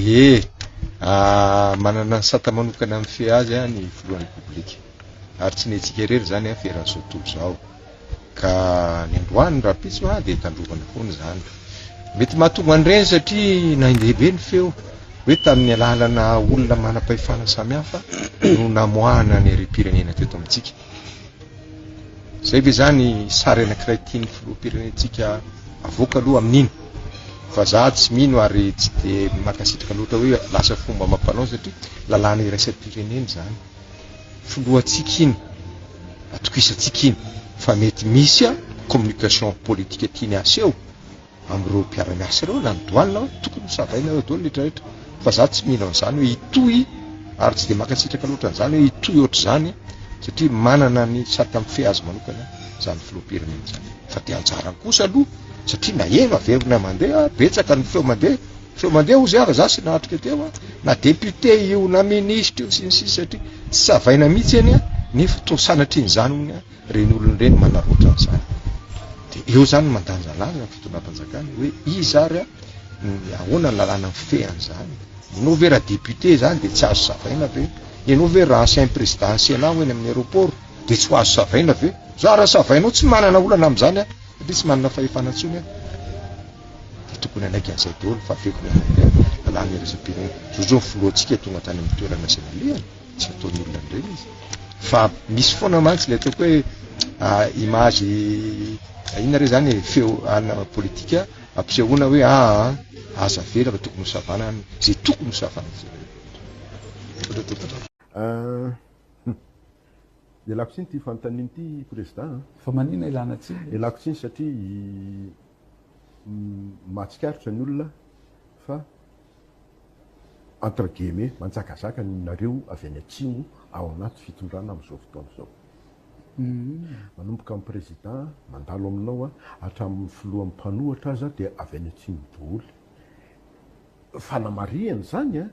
Ie, manana ny sata manokana mifehy azy ny filohan'ny Repoblika. Ary tsy ny antsika irery izany fa eran'izao tontolo izao. Ka ny androany, ny rahampitso dia tandrovana foana izany. Mety mahatonga an'ireny satria nandeha be ny feo hoe tamin'ny alalana olona manam-pahefana samihafa no namoahana ny harem-pirenena teto amintsika. Zay ve zany sary anankiray tian'ny filoham-pirenentsika avoaka aloha amin'iny? Fa za tsy mino ary tsy de mankasitraka loatra hoe lasa fomba amam-panao satria lalàna iraisam-pirenena izany. Filohantsika iny, atokisantsika iny fa mety misy communication politique tiany aseho. amin'ireo mpiara-miasa ireo na ny douane hoe tokony ho savaina eo daholo ny rehetra rehetra fa za tsy mino an'izany hoe hitohy ary tsy dia mankasitraka loatra an'izany hoe hitohy ohatr'izany satria manana ny sata mifehy azy manokana izany filoham-pirenena izany fa dia anjarany kosa aloha satria naheno averina mandeha betsaka ny feo mandeha feo mandeha hozy ary za sy nahatrika teo na député io na ministre io sy ny sisa satria tsy savaina mihitsy anie nefa toa sanatrian'izany hono Ireny olona ireny manararaotra an'izany. Dia eo izany no mandanjalanja ny fitondram-panjakana hoe iza ary ny ahoana ny lalàna mifehy an'izany. Ianao ve raha député izany dia tsy azo savaina ve? Ianao ve raha ancien président Sénat eny amin'ny aéroport dia tsy ho azo savaina ve? Za raha savainao tsy manana olana amin'izany aho satria tsy manana fahefana intsony aho. Dia tokony hanaiky an'izay daholo fa averiko ny lalàna iraisam-pirenena. Zao izao ny filohantsika tonga tany amin'ny toerana izay nalehany. Tsy ataon'ny olona an'ireny izy. Fa misy foana mantsy ilay ataoko hoe image inona re zany e, feo ana politika ampisehoana hoe aa aza avela fa tokony ho savana izay tokony ho savana. Ialako tsiny ity fanontaniana ity Président a. Fa maninona ilana tsiny? Ialako tsiny satria mahatsikaritra ny olona fa entre guillemets, manjakazaka ny nareo avy any atsimo ao anaty fitondrana amin'izao fotoana izao. Manomboka amin'ny président, mandalo aminao hatramin'ny filoha mpanohatra aza dia avy any atsimo daholo. Fanamarihana izany an,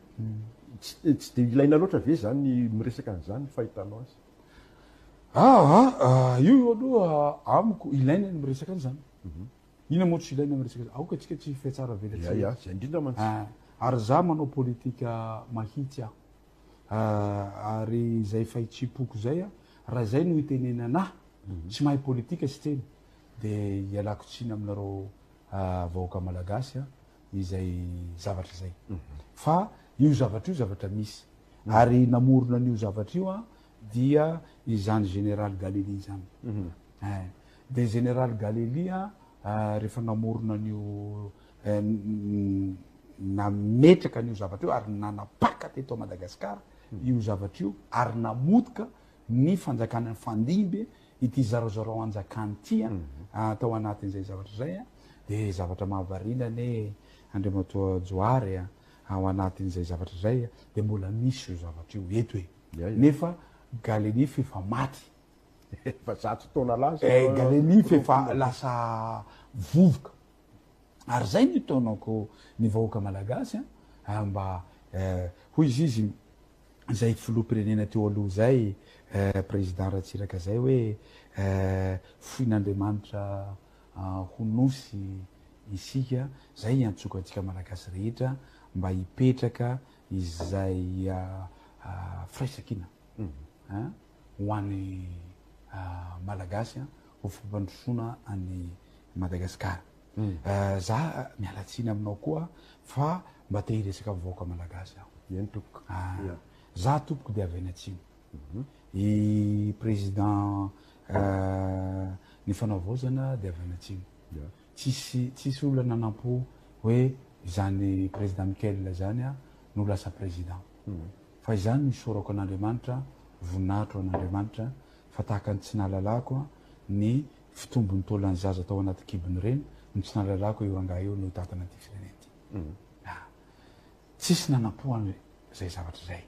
tsy dia ilaina loatra ve izany miresaka an'izany ny fahitanao azy? Aa, io aloha amiko ilaina ny miresaka an'izany. Inona moa tsy ilaina amin'ny resaka aoka tsika tsy fiatsara velatsihy. Ya ya, zay indrindra mantsy. Ah, ary za manao politika mahitsy aho. Ah, ary izay fahitsipoko izay ah, raha izay no itenenana ahy, mhm. tsy mahay politika sy teny, de ialako tsiny aminareo ah, vahoaka malagasy ah, izay zavatra izay. Mhm. Fa io zavatra io zavatra misy. Mhm. Ary namorona an'io zavatra io ah, dia izany général Galilée izany. Eh. Dia Général Galilée rehefa namorona an'io nametraka an'io zavatra io ary nanapaka teto Madagasikara io zavatra io ary namotika ny fanjakana nifandimby ity zarazarao anjakany ity tao anatin'izay zavatra izay dia zavatra mahavariana anie Andriamatoa Johary ao anatin'izay zavatra izay dia mbola misy io zavatra io eto e nefa Galilée f'efa maty Efa zato taona lasa. Eh, Galilée efa lasa vovoka. Ary zay no itaonako ny vahoaka malagasy an, ah, mba eh, hoy izy izy izay filoham-pirenena teo aloha izay, eh, président Ratsiraka zay hoe eh, foin'Andriamanitra ah, ho nosy isika, zay iantsoko antsika malagasy rehetra mba hipetraka izay ah, ah, firaisankina. Hein? ho an'ny Malagasy ho fampandrosoana an'i Madagasikara. Za miala tsiny aminao koa fa mba te hiresaka amin'ny vahoaka Malagasy aho. Eny tompoko. Za tompoko dia avy any Atsimo. I président ny fanavaozana dia avy any Atsimo. Tsisy tsisy olona nanampo hoe izany président Michael zany no lasa président. Fa izany no isaorako an'Andriamanitra, voninahitra ho an'Andriamanitra, fa tahaka ny tsy nahalalako ny fitombon'ny taolan'ny zaza tao anaty kibony ireny no tsy nahalalako io rangahy io no hitantana ity firenena ity. Ah, tsisy nanampo an'izay zavatra izay.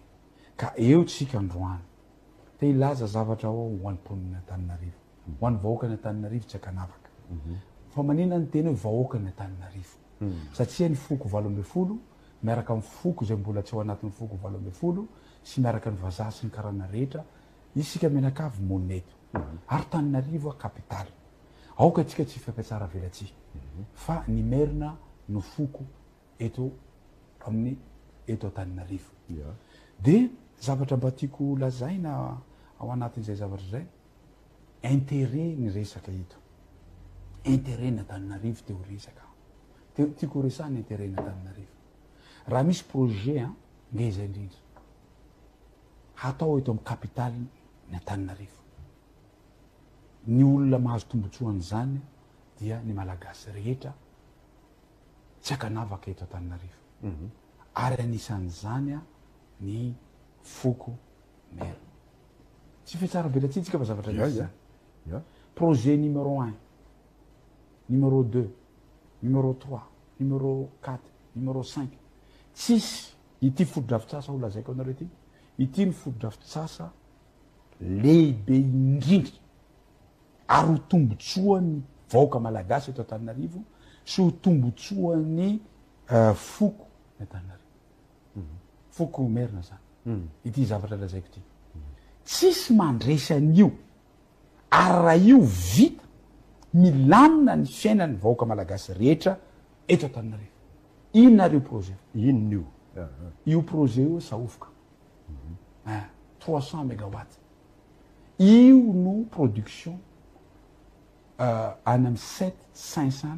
Ka eo tsika androany. Te hilaza zavatra aho ho an'ny mponin'Antananarivo, ho an'ny vahoakan'Antananarivo tsy ankanavaka. Fa maninona ny teny hoe vahoakan'Antananarivo? Satria ny foko 18 miaraka amin'ny foko izay mbola tsy ao anatin'ny foko 18 sy miaraka ny vazaha sy ny karana rehetra, isika mianakavy monina eto. Ary Taninarivo a capital. Aoka antsika tsy hifampitsara velatsihy fa ny Merina no foko eto amin'ny. eto Antananarivo. Dia zavatra mba tiako ho lazaina ao anatin'izay zavatra izay, intérêt ny resaka eto. Intérêt ny Antananarivo te ho resaka. Te, tiako ho resahana intérêt ny Antananarivo. Raha misy projet an, ngeza indrindra, hatao eto amin'ny capitale ny Antananarivo. Ny olona mahazo tombotsoa an'izany dia ny Malagasy rehetra tsy ankanavaka eto Antananarivo. Ary anisan'izany ny foko Merina. Tsy fihatsaram-belatsihy tsika fa zavatra misy izany. Projet numéro un, numéro deux, numéro trois, numéro quatre, numéro cinq. Tsisy ity fotodrafitrasa ho lazaiko anareo ity, ity ny fotodrafitrasa lehibe indrindra ary ho tombotsoan'ny vahoaka malagasy eto Antananarivo sy ho tombotsoan'ny foko ny Antananarivo. Foko merina zany. Ity zavatra lazaiko ity. Tsisy mandresy an'io ary raha io vita, milamina ny fiainan'ny vahoaka malagasy rehetra eto Antananarivo. Inona ary io projet io? Inona io? Io projet io Sahovoka. 300 megawatt. Io no production any amin'ny sept 500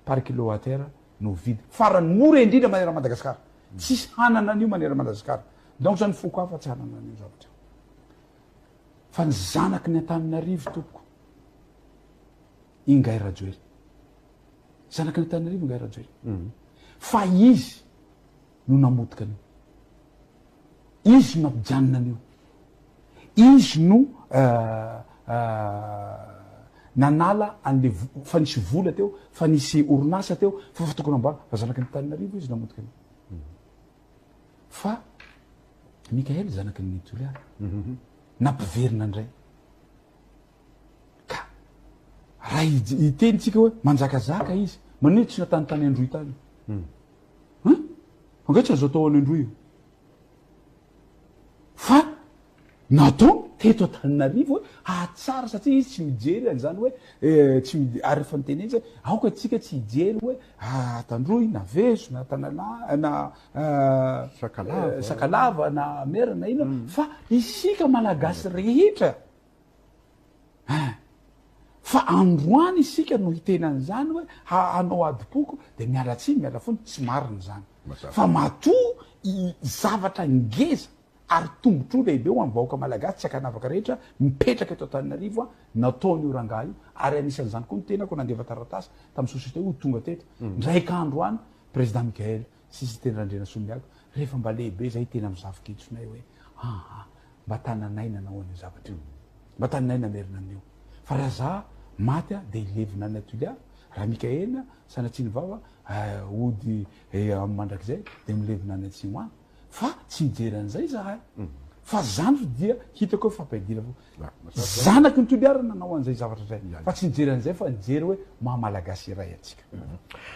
par kilowattheure no vidiny. Farany mora indrindra manerana Madagascar. Tsisy hanana an'io manerana Madagascar. Donc zany foko hafa tsy hanana an'io zavatra io. Fa ny zanaky ny Antananarivo tompoko, Ingahy Rajoelina. Zanaky ny Antananarivo Ingahy Rajoelina. Fa izy no namotika an'io. Izy no nampijanona an'io. Izy no nanala an'le fa nisy vola teo, fa nisy orinasa teo, fa fa tokony amboarina. Fa zanaky ny Antananarivo izy namotika an'io. Fa Mickaël zanaky ny Toliara nampiverina indray. Ka raha hiteny tsika hoe manjakazaka izy, maninona tsy natany tany Androy tany? Hein? Angaha tsy azo atao any Androy io? Fa natao teto Antananarivo hoe hahatsara satria izy tsy mijery an'izany hoe eh, tsy mi- ary efa niteny izy hoe aoka tsika tsy hijery hoe ah, Antandroy na Vezo na Tanala na eh, Sakalava. eh, Sakalava na Merina na inona fa isika Malagasy rehetra Hein! Fa androany isika no hiteny an'izany hoe hanao adim-poko dia miala tsiny, miala fony, tsy marina izany. Fa matoa zavatra ngeza ary tombontsoa lehibe ho an'ny vahoaka malagasy tsy ankanavaka rehetra mipetraka eto Antananarivo nataon'io rangahy io ary anisan'izany koa ny tenako nandefa taratasy tamin'ny société ho tonga teto. Indraika andro any Président Mickaël sy Siteny Randrianasoloniako rehefa mba lehibe zay tena amin'ny zafikitsonay hoe aa mba tananay nanao an'io zavatra io mba tananay namerina an'io fa raha za maty a de hilevina any Tuliar raha Mickaël sanatria ny vava hody amin'ny mandrakizay de milevina any atsimo any fa tsy mijery an'izay zahay fa zany dia hitako hoe fampiadiana fo zanaky ny Toliara nanao an'izay zavatra zay fa tsy nijery an'izay fa nijery hoe maha malagasy iray antsika.